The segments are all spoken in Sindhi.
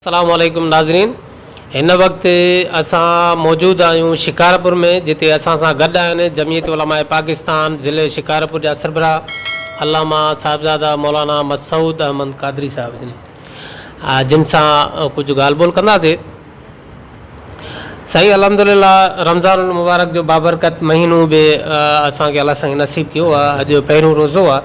السلام عليڪم ناظرين هن وقت اسان موجود آهيون شڪارپور ۾ جتي اسان سان گڏ آهن جمعيت علماء پاڪستان ضلعي شڪارپور جا سربراهه علامه صاحبزاده مولانا مسعود احمد قادري صاحب جن جن سان ڪجهه ڳالهه ٻولهه ڪنداسي سائين الحمدلله رمضان المبارڪ جو بابرڪت مهينو به اسان کي الله سائين نصيب ڪيو آهي اڄ پهريون روزو آهي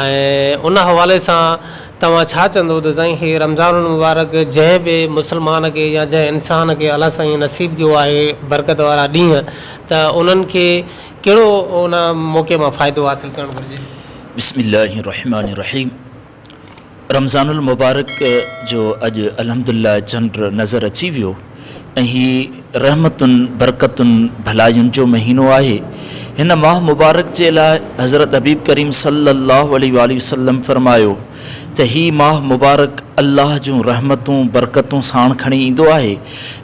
۽ ان حوالي سان توهان ڇا چوندو ته سائين هي رمضان المبارڪ جنهن به مسلمان کي يا جنهن انسان کي الله سائين نصيب ڪيو آهي برڪت وارا ڏينهن ته انهن کي ڪهڙو ان موقعي مان فائدو حاصل ڪرڻ گهرجي؟ بسم الله الرحمٰن الرحيم رمضان المبارڪ جو اڄ الحمدلله چنڊ نظر اچي ويو ۽ هي رحمتن، برڪتن، ڀلاين جو مهينو آهي. هن ماه مبارڪ جي لاء حضرت حبيب ڪريم صلي الله عليه واٰله وسلم فرمايو ته هي ماه مبارڪ الله جون رحمتون، برڪتون ساڻ کڻي ايندو آهي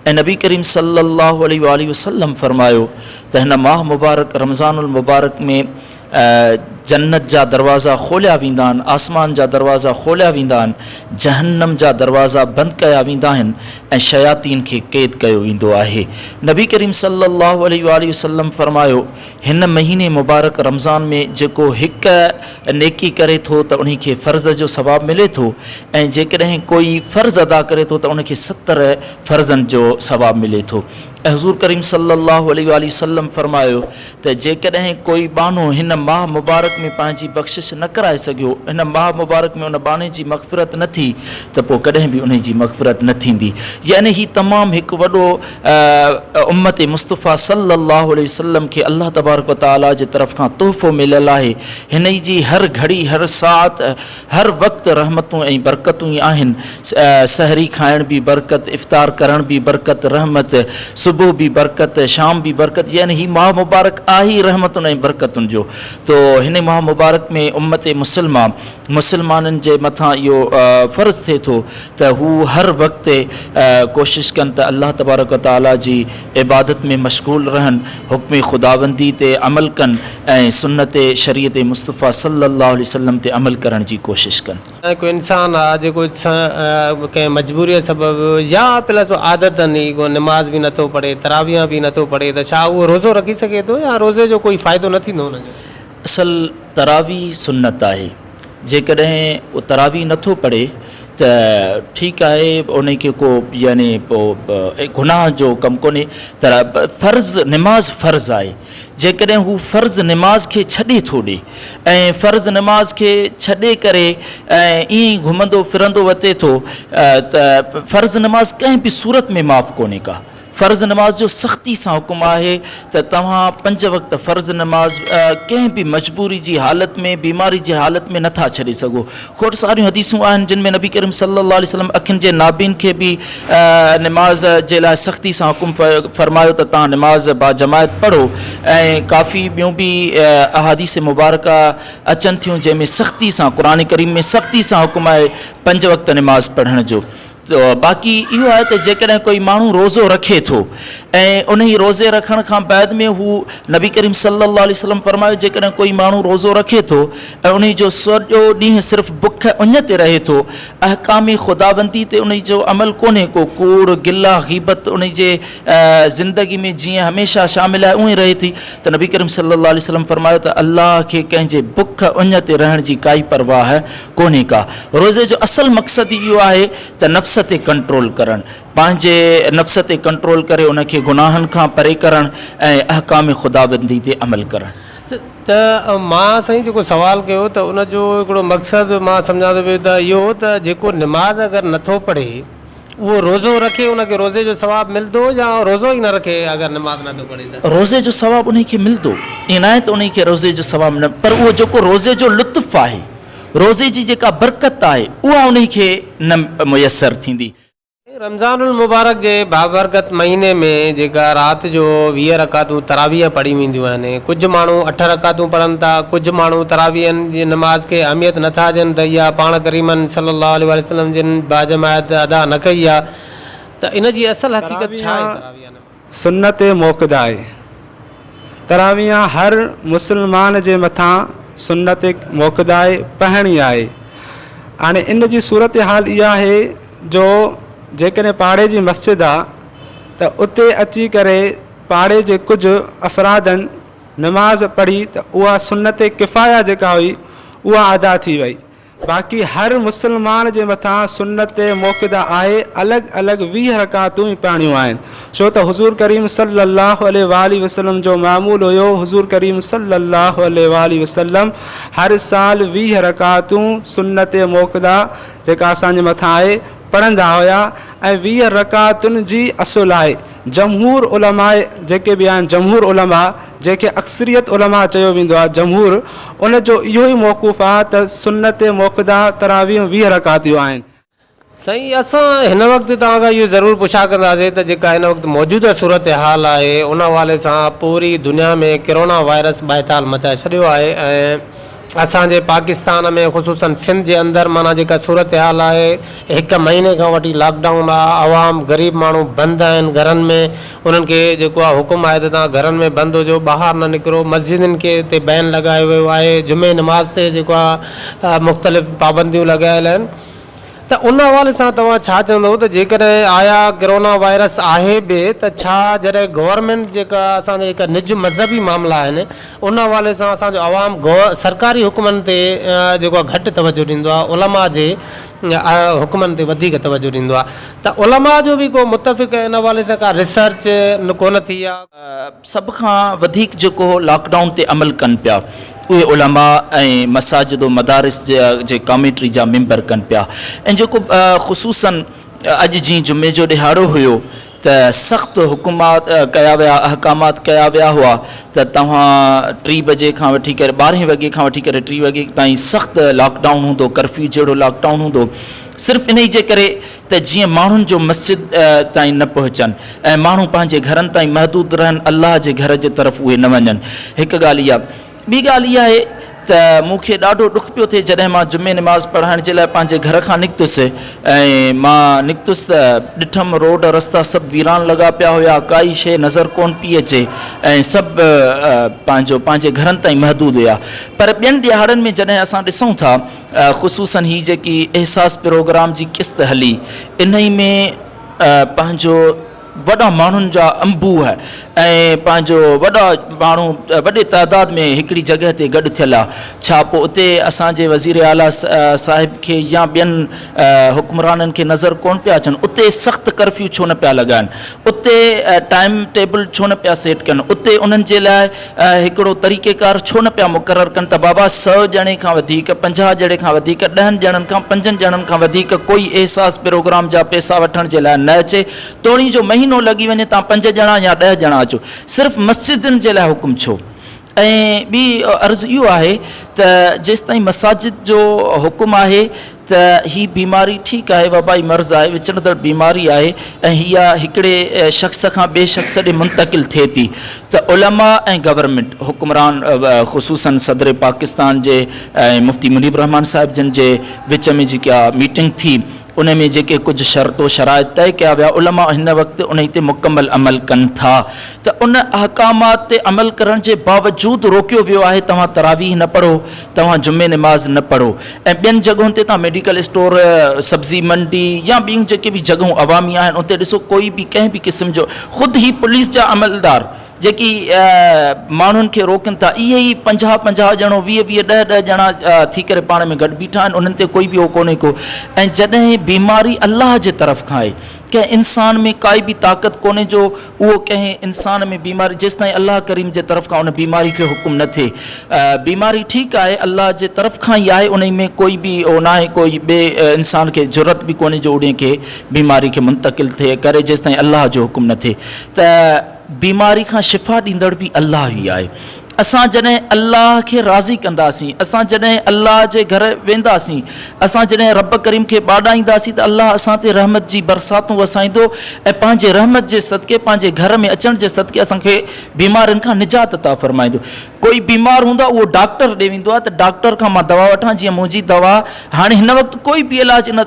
۽ نبي ڪريم صلي الله عليه واٰله وسلم فرمايو ته هن ماه مبارڪ رمضان المبارڪ ۾ جنت جا دروازا کوليا ويندا آهن، آسمان جا دروازا کوليا ويندا آهن، جهنم جا دروازا بند ڪيا ويندا آهن ۽ شياطين کي قيد ڪيو ويندو آهي. نبي ڪريم صلي الله عليه واٰله وسلم فرمايو، هن مهيني مبارڪ رمضان ۾ جيڪو هڪ نيڪي ڪري ٿو ته انهي کي فرض جو ثواب ملي ٿو ۽ جيڪڏهن ڪوئي فرض ادا ڪري ٿو ته ان کي ستر فرضن جو ثواب ملي ٿو. ۽ حضور ڪريم صلّي اللّٰه عليه واٰله وسلّم فرمايو ته جيڪڏهن ڪوئي ٻانهو هن ماهه مبارڪ ۾ پنهنجي بخشش نه ڪرائي سگهيو، هن ماهه مبارڪ ۾ ان ٻانهي جي مغفرت نه ٿي ته پوء ڪڏهن به انهي جي مغفرت نه ٿيندي. يعني هي تمام هڪ وڏو امّت مصطفيٰ صلّي اللّٰه عليه وسلّم کي الله تبارڪ وتعاليٰ جي طرف کان تحفو مليل آهي. هن جي هر گهڙي هر ساعت هر وقت رحمتون ۽ برڪتون ئي آهن. سحري کائڻ به برڪت، افطار ڪرڻ به برڪت، رحمت، صبح به برڪت، شام به برڪت يعني هي ماهه مبارڪ آهي ئي رحمتن ۽ برڪتن جو. تو هن ماهه مبارڪ ۾ امت مسلمه، مسلمانن جي مٿان اهو فرض ٿئي ٿو ته هو هر وقت ڪوشش ڪن ته الله تبارڪ و تعاليٰ جي عبادت ۾ مشغول رهن، حڪم خداوندي تي عمل ڪن ۽ سنت شريعت مصطفيٰ صلّي اللّٰه عليه وسلّم تي عمل ڪرڻ جي ڪوشش ڪن. ڪو انسان آ جيڪو ڪنهن مجبوريء سبب يا پلس عادتن ئي ڪو نماز به نٿو پڙهي، تراويح به نٿو پڙهي ته ڇا اهو روزو رکي سگهي ٿو يا روزي جو ڪوئي فائدو نه ٿيندو ان جو؟ اصل تراويح سنت آهي، جيڪڏهن اهو تراويح نٿو پڙهي ته ٺيڪ آهي ان کي ڪو يعني پوء گناهه جو ڪم ڪونهي ته فرض نماز فرض آهي جيڪڏهن هو فرض نماز کي ڇڏي ٿو ڏي ۽ فرض نماز کي ڇڏي ڪري ۽ ائين ئي گهمندو ڦرندو وتي ٿو ته فرض نماز ڪنهن به صورت ۾ معاف ڪونهي ڪا فرض نماز جو سختي سان حڪم آهي ته توهان پنج وقت فرض نماز ڪنهن به مجبوري جي حالت ۾ بيماري جي حالت ۾ نٿا ڇڏي سگهو. کوڙ ساريون حديثون آهن جن ۾ نبي ڪريم صلي الله عليه وسلم اکين جي نابين کي به نماز جي لاء سختي سان حڪم فرمايو ته توهان نماز باجماعت پڙهو ۽ ڪافي ٻيون به احاديث مبارڪه اچن ٿيون جنهن ۾ سختي سان قرآن ڪريم ۾ سختي سان حڪم آهي پنج وقت نماز پڙهڻ جو. باقي اهو آهي ته جيڪڏهن ڪوئي ماڻهو روزو رکي ٿو ۽ انهي روزي رکڻ کان بعد ۾ هو نبي ڪريم صلي الله عليه وسلم فرمايو جيڪڏهن ڪوئي ماڻهو روزو رکي ٿو ۽ انهي جو سڄو ڏينهن صرف بک اڃ تي رهي ٿو احڪام خداوندي تي انهي جو عمل ڪونهي ڪو ڪوڙ گلا غيبت انهي جي زندگي ۾ جيئن هميشه شامل آهي اونهي رهي ٿي ته نبي ڪريم صلي الله عليه وسلم فرمايو ته الله کي ڪنهن جي بک اڃ تي رهڻ جي ڪائي پرواهه ڪونهي ڪا. روزي جو اصل مقصد ئي اهو آهي ته نفس تي ڪنٽرول ڪرڻ، پنهنجي نفس تي ڪنٽرول ڪري ان کي گناهن کان پري ڪرڻ ۽ احڪام خداوندي تي عمل ڪرڻ. ته مان سائين جيڪو سوال ڪيو ته ان جو هڪڙو مقصد مان سمجهان ٿو پيو ته اهو هو ته جيڪو نماز اگر نٿو پڙهي اهو روزو رکي ان کي روزي جو ثواب ملندو يا روزو ئي نه رکي اگر نماز نه ٿو پڙهي ته؟ روزي جو ثواب انهي کي ملندو، ائين ناهي ته انهي کي روزي جو ثواب نه پر اهو جيڪو روزي جو لطف آهي، روزي جي جيڪا برڪت آهي اها انهي کي نه ميسر ٿيندي. رمضان المبارڪ جي بابرڪت مهيني ۾ جيڪا رات جو 20 رڪعتون تراويح پڙهيون وينديون آهن، ڪجهه ماڻهو اٺ رڪعتون پڙهن ٿا، ڪجهه ماڻهو تراويحن جي نماز کي اهميت نه ٿا ڏين ته اها پاڻ ڪريمن صلي الله عليه واٰله وسلم جن باجماعت ادا نه ڪئي آهي ته ان جي اصل حقيقت ڇا آهي تراويح تراويح نماز. سنت موڪده آهي. تراويح هر مسلمان جي مٿان سنت موڪده آهي، پڙهڻي آهي. هاڻي ان جي صورتحال اها آهي جو جيڪڏهن پاڙي جي مسجد آ ته اتي اچي ڪري پاڙي جي ڪجهه افرادن نماز پڙهي ته اها سنت ڪفايه جيڪا هئي اها ادا ٿي وئي. باقي هر مسلمان جي مٿان سنت موڪده آهي الڳ الڳ 20 رڪعتون ئي پڙهڻيون آهن ڇو ته حضور ڪريم صلي الله عليه واٰله وسلم جو معمول هيو حضور ڪريم صلي الله عليه واٰله وسلم هر سال 20 رڪعتون سنت موڪده جيڪا اسان جي مٿان آهي پڙهندا هيا ۽ 20 رڪعتن جي اصل آهي جمهور علماء جيڪي به آهن جمهور علماء جنهن کي اڪثريت علماء چيو ويندو آهي جمهور ان جو اهو ئي موقف آهي ته سنت موقده تراويحون 20 رڪعتيون آهن. سائين اسان هن وقت توهان کان اهو ضرور پڇا ڪنداسين ته جيڪا هن وقت موجوده صورتحال آهي ان حوالي سان پوري دنيا ۾ ڪرونا وائرس ٻائيتال مچائي ڇڏيو آهي ۽ اسان جي پاڪستان ۾ خصوصن سنڌ جي اندر معنيٰ جيڪا صورتحال آهي هڪ مهيني کان وٺي لاڪ ڊائون آ عوام غريب ماڻهو بند آهن گهرن ۾ انهن کي جيڪو آ حڪم آهي ته توهان گهرن ۾ بند هجو ٻاهر نه نڪرو مسجدن کي تي بين لڳايو ويو آهي جمعي نماز تي جيڪو آ مختلف پابنديون لڳايل آهن ته ان حوالي سان توهان ڇا چوندو ته جيڪڏهن آيا ڪرونا وائرس آهي به ته ڇا جڏهن گورنمينٽ جيڪا اسان جا جيڪا نج مذهبي معاملا آهن ان حوالي سان اسان جو عوام سرڪاري حڪمن تي جيڪو آهي گهٽ توجه ڏيندو آهي علماء جي حڪمن تي وڌيڪ توجه ڏيندو آهي ته علماء جو به ڪو متفق ان حوالي سان ڪا ريسرچ ڪونه ٿي آهي. سڀ کان وڌيڪ جيڪو لاڪ ڊائون تي عمل ڪن پيا اهي علماء ۽ مساجد و مدارس جي ڪاميٽي جا ميمبر ڪن پيا ۽ جيڪو خصوصا اڄ جيئن جمعي جو ڏهاڙو هيو ته سخت حڪمات ڪيا ويا احڪامات ڪيا ويا هئا ته توهان ٽي بجي کان وٺي ڪري ٻارهين وڳي کان وٺي ڪري ٽي وڳي تائين سخت لاڪ ڊائون هوندو ڪرفيو جهڙو لاڪ ڊائون هوندو صرف انهي جي ڪري ته جيئن ماڻهن جو مسجد تائين نه پهچن ۽ ماڻهو پنهنجي گهرن تائين محدود رهن الله جي گهر جي طرف اهي نه وڃن هڪ ڳالهه اها ٻي ڳالهه اها آهي ته مون کي ڏاڍو ڏک پيو ٿئي جڏهن مان جمعي نماز پڙهائڻ جي لاء پنهنجي گهر کان نڪتس ۽ مان نڪتس ته ڏٺم روڊ رستا سڀ ويران لڳا پيا هيا ڪائي شيء نظر ڪونه پئي اچي ۽ سڀ پنهنجو پنهنجي گهرن تائين محدود هيا پر ٻين ڏهاڙن ۾ جڏهن اسان ڏسون ٿا خصوصاً هي جيڪي احساس پروگرام جي قسط هلي انهي ۾ پنهنجو وڏا ماڻهن جا انبوهه ۽ پنهنجو وڏا ماڻهو وڏي تعداد ۾ هڪڙي جڳهه تي گڏ ٿيل آ ڇا پوء اتي اسان جي وزير اعليٰ صاحب کي يا ٻين حڪمرانن کي نظر ڪونه پيا اچن اتي سخت ڪرفيو ڇو نه پيا لڳائن اتي ٽائيم ٽيبل ڇو نه پيا سيٽ ڪن اتي انهن جي لاء هڪڙو طريقيڪار ڇو نه پيا مقرر ڪن ته بابا سئو ڄڻي کان وڌيڪ، 50 ڄڻي کان وڌيڪ، ڏهن ڄڻن کان پنجن ڄڻن کان وڌيڪ ڪوئي احساس پروگرام جا پئسا وٺڻ جي لاء نه اچي توڻي جو مهينو لڳي وڃي تان پنج ڄڻا يا ڏهه ڄڻا اچو صرف مسجدن جي لاء حڪم ڇو؟ ۽ ٻي عرض اهو آهي ته جيستائين مساجد جو حڪم آهي ته هي بيماري ٺيڪ آهي وبائي مرض آهي وچڙندڙ بيماري آهي ۽ هيء هڪڙي شخص کان ٻئي شخص ڏي منتقل ٿئي ٿي ته علماء ۽ گورنمينٽ حڪمران خصوصاً صدر پاڪستان جي ۽ مفتي منيب الرحمان صاحب جن جي وچ ۾ جيڪا ميٽنگ ٿي ان ۾ جيڪي ڪجهه شرط و شرائط طئي ڪيا ويا علماء هن وقت انهي تي مڪمل عمل ڪن ٿا ته ان احڪامات تي عمل ڪرڻ جي باوجود روڪيو ويو آهي توهان تراويح نه پڙهو توهان جمعي نماز نه پڙهو ۽ ٻين جڳهن تي توهان ميڊيڪل اسٽور، سبزي منڊي يا ٻيون جيڪي به جڳهون عوامي آهن اتي ڏسو ڪوئي به ڪنهن به قسم جو خود هي پوليس جا عملدار جيڪي ماڻهن کي روڪن ٿا اهي ئي 50 50 ڄڻو 20 20 ڏهه ڏهه ڄڻا ٿي ڪري پاڻ ۾ گڏ بيٺا آهن انهن تي ڪوئي به اهو ڪونهي ڪو ۽ جڏهن بيماري الله جي طرف کان آهي ڪنهن انسان ۾ ڪائي به طاقت ڪونهي جو اهو ڪنهن انسان ۾ بيماري جيستائين الله ڪريم جي طرف کان ان بيماري کي حڪم نه ٿئي. بيماري ٺيڪ آهي الله جي طرف کان ئي آهي انهي ۾ ڪوئي به اهو ناهي ڪوئي ٻئي انسان کي جرئت به ڪونهي جو انهي کي بيماري کي منتقل ٿئي ڪري جيستائين الله جو حڪم نه ٿئي ته بيماري کان شفا ڏيندڙ به الله ئي آهي. اسان جڏهن الله کي راضي ڪنداسين، اسان جڏهن الله جي گهر وينداسين، اسان جڏهن رب ڪريم کي ٻاڏائينداسين ته الله اسان تي رحمت جي برساتون وسائيندو ۽ پنهنجي رحمت جي صدقي پنهنجي گهر ۾ اچڻ جي صدقي اسان کي بيمارين کان نجات عطا فرمائيندو. ڪوئي بيمار هوندو آهي اهو ڊاڪٽر ڏي ويندو آهي ته ڊاڪٽر کان مان دوا وٺان جيئن منهنجي دوا هاڻي هن وقت ڪوئي به علاج ان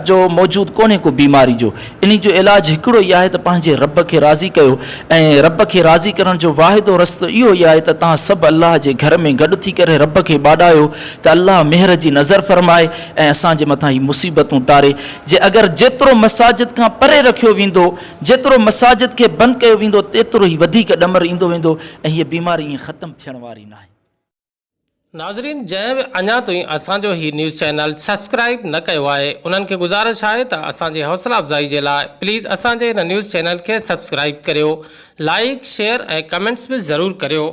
جو موجود ڪونهي ڪو بيماري جو انهي جو علاج هڪڙو ئي آهي ته پنهنجي رب کي راضي ڪيو ۽ رب کي راضي ڪرڻ جو واحدو رستو اهو ئي آهي ته توهان سڀ الله جي گهر ۾ گڏ ٿي ڪري رب کي ٻاڏايو ته الله مهر جي نظر فرمائي ۽ اسان جي مٿان هي مصيبتون ٽاري جي اگر جيترو مساجد کان پري رکيو ويندو جيترو مساجد کي بند ڪيو ويندو تيترو ئي وڌيڪ ڏمر ايندو ويندو ۽ هيء بيماري ائين ختم ٿيڻ واري ناهي. ناظرين جنهن به اڃا تائين اسان جو هي نيوز چينل سبسڪرائيب نه ڪيو آهي انهن کي گذارش آهي ته اسان جي حوصلا افزائي جي لاء پليز اسان جي هن نيوز چينل کي سبسڪرائيب ڪريو لائيڪ شيئر ۽ ڪمينٽس به ضرور ڪريو.